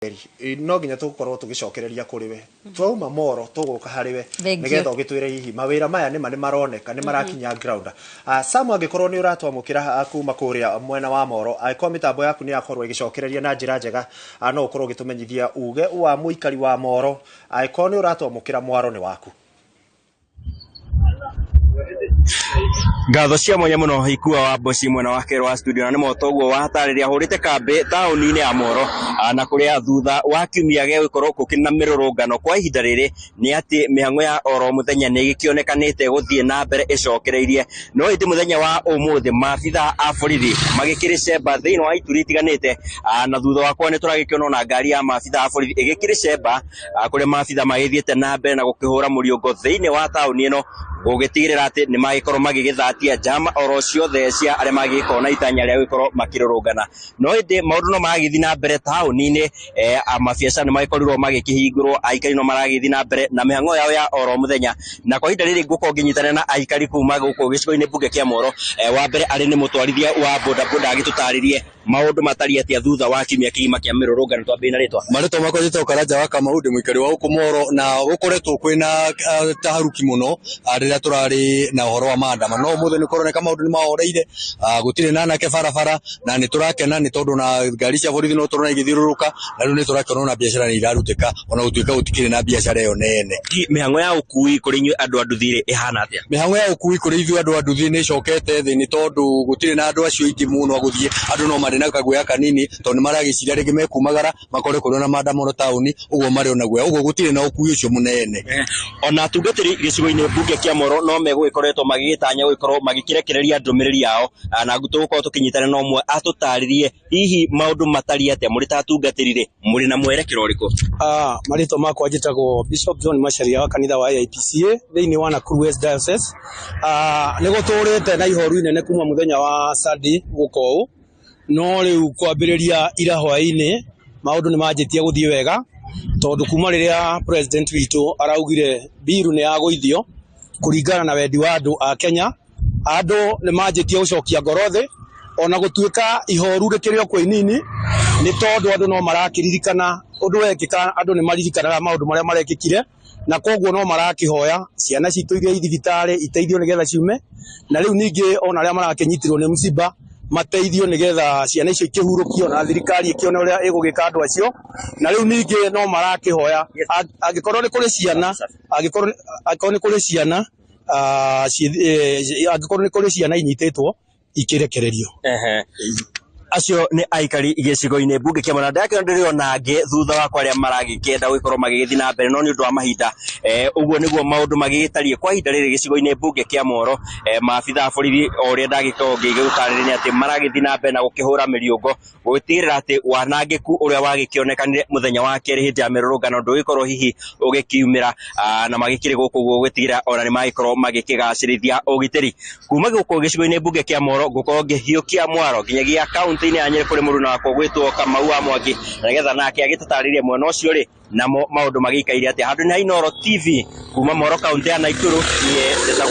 No nginya tũgũkorwo tũgĩcokereria kũrĩ we twauma moro tũgũka harĩ we Thank you. nĩgetha ũgĩtwĩre hihi mawĩra maya nĩma nĩ maroneka nĩ marakinya ground. Sam, angĩkorwo nĩ ũratwamũkĩra kuma kũrĩa mwena wa moro, angĩkorwo mĩtambo yaku nĩ yakorwo ĩgĩcokereria na njĩra njega, no ũkorwo ũgĩtũmenyithia uge wa mũikari wa moro. Angĩkorwo nĩ ũratwamũkĩra, mwaro nĩ waku. Ngatho cia mwanya muno Ikua wa Mboci mwena wa kerĩ wa studio, na nĩ moto ũguo watarĩria hũrĩte kambĩ taũni-inĩ ya Moro, na kũrĩa thutha wa kiumia gĩa gũkorwo gũkĩrĩ na mĩrũrũngano kwa ihinda rĩrĩ nĩ atĩ mĩhang'o ya oro mũthenya nĩ ĩgĩkĩonekanĩte gũthiĩ na mbere ĩcokereirie. No ĩndĩ mũthenya wa ũmũthĩ maabitha a borithi magĩkĩrĩ cemba thĩinĩ wa ituri itiganĩte, na thutha wakwa nĩ tũragĩkĩona ona ngari ya maabitha a borithi ĩgĩkĩrĩ cemba, kũrĩa maabitha magĩthiĩte na mbere na gũkĩhũra mũriũngo thĩinĩ wa taũni ĩno gũgĩtigĩrĩra atĩ nĩ magĩkorwo magĩgĩthatia njama oro ciothe cia arĩa magĩkorwo na itanya rĩa gũgĩkorwo makĩrũrũngana. No ĩndĩ maũndũ no maragĩthiĩ na mbere taũni-inĩ, mabiacara nĩ magĩkorirwo magĩkĩhingũrwo, aikari no maragĩthiĩ na mbere na mĩhang'o yao ya oro mũthenya. Na kwa ihinda rĩrĩ ngũkorwo ngĩnyitanĩra na aikari kuma gũkũ gĩcigo-inĩ mbunge kĩa Moro. Wa mbere arĩ nĩ mũtwarithia wa bodaboda agĩtũtarĩrie maũndũ matariĩ atĩa thutha wa kiumia kĩgima kĩa mĩrũrũngano. Twambĩrĩrie na rĩtwa. Marĩtwa makwa njĩtagwo Karanja wa Kamau, ndĩ mũikari wa gũkũ Moro, na gũkoretwo kwĩna taharuki mũno rĩrĩa tũrarĩ na ũhoro wa maandamano, no ũmũthĩ nĩ kũroneka maũndũ nĩ mahoreire, gũtirĩ na anake barabara, na nĩ tũrakena nĩ tondũ na ngari cia borithi no tũrona igĩthiũrũrũka, na rĩu nĩ tũrakena ona biacara nĩ irarutĩka ona gũtuĩka gũtikĩrĩ na biacara ĩyo nene. Mĩhang'o ya ũkui kũrĩ inyuĩ andũ a nduthi-rĩ ĩhana atĩa? Mĩhang'o ya ũkui kũrĩ ithuĩ andũ a nduthi nĩ ĩcokete thĩ nĩ tondũ gũtirĩ na andũ acio aingĩ mũno a gũthiĩ, andũ no marĩ na kaguoya kanini tondũ nĩ maragĩciria rĩngĩ mekumagara makore kũrĩ na maandamano taũni, ũguo marĩ ona guoya, ũguo gũtirĩ na ũkui ũcio mũnene. Ona atungatĩri gĩcigo-inĩ mbunge kĩa Moro no megũgĩkoretwo magĩgĩtanya gũgĩkorwo magĩkĩrekereria ndũmĩrĩri yao, na tũgũkorwo tũkĩnyitana na ũmwe atũtarĩrie hihi maũndũ matariĩ atĩa. Mũrĩ ta atungatĩri rĩ, mũrĩ na mwerekero ũrĩkũ? Marĩtwa makwa njĩtagwo Bishop John Macharia wa kanitha wa AIPCA thĩinĩ wa Nakuru West Diocese. Nĩ gũtũrĩte na ihoru inene kuma mũthenya wa Sunday gũka ũũ, no rĩu kwambĩrĩria ira hwaĩ-inĩ maũndũ nĩ manjĩtie gũthiĩ wega tondũ kuma rĩrĩa president witũ araugire biru nĩ yagũithio kũringana na wendi wa andũ a Kenya, andũ nĩ manjĩtie gũcokia ngoro thĩ ona gũtuĩka ihoru rĩkĩrĩ o kuo inini nĩ tondũ andũ no marakĩririkana ũndũ wekĩka, andũ nĩ maririkanaga maũndũ marĩa marekĩkire, na koguo no marakĩhoya ciana citũ iria i thibitarĩ iteithio nĩgetha ciume, na rĩu ningĩ ona arĩa marakĩnyitirwo nĩ msiba mateithio nĩgetha ciana icio ikĩhurũkio na thirikari ĩkĩone ũrĩa ĩgũgĩka andũ acio. Na rĩu ningĩ no marakĩhoya angĩkorwo nĩ kũrĩ ciana, angĩkorwo nĩ kũrĩ ciana, angĩkorwo nĩ kũrĩ ciana inyitĩtwo ikĩrekererio. Acio nĩ aikari gĩcigo-inĩ mbunge kĩa Moro. Ndakĩona ndĩrĩ ona angĩ thutha wakwa arĩa maragĩkĩenda gũgĩkorwo magĩgĩthiĩ na mbere, no nĩ ũndũ wa mahinda, ũguo nĩguo maũndũ magĩgĩtariĩ kwa ihinda rĩrĩ gĩcigo-inĩ mbunge kĩa Moro. Maabitha a borithi o ũrĩa ndagĩkorwo ngĩgũtarĩria nĩ atĩ maragĩthiĩ na mbere na gũkĩhũra mĩriũngo gũtigĩrĩra atĩ wanangĩku ũrĩa wagĩkĩonekanire mũthenya wa kerĩ hĩndĩ ya mĩrũrũngano ndũgĩkorwo hihi ũgĩkiumĩra, na magĩkĩrĩ gũkũ ũguo gũtigĩrĩra ona nĩ magĩkorwo magĩkĩgacĩrithia ũgitĩri. Kuma gũkũ gĩcigo-inĩ mbunge kĩa Moro ngũkorwo ngĩhiũkia mwaro nginyagia kaunti-inĩ ya Nyĩrĩ kũrĩ mũruna wakwa gwĩtwo Kamau wa Mwangi, na nĩgetha nake agĩtũtarĩrie mwena ũcio rĩ namo maũndũ magĩikaire atĩa. Handũ-inĩ ha Inooro TV kuma Moro kaunti ya Nakuru, niĩ njĩtagwo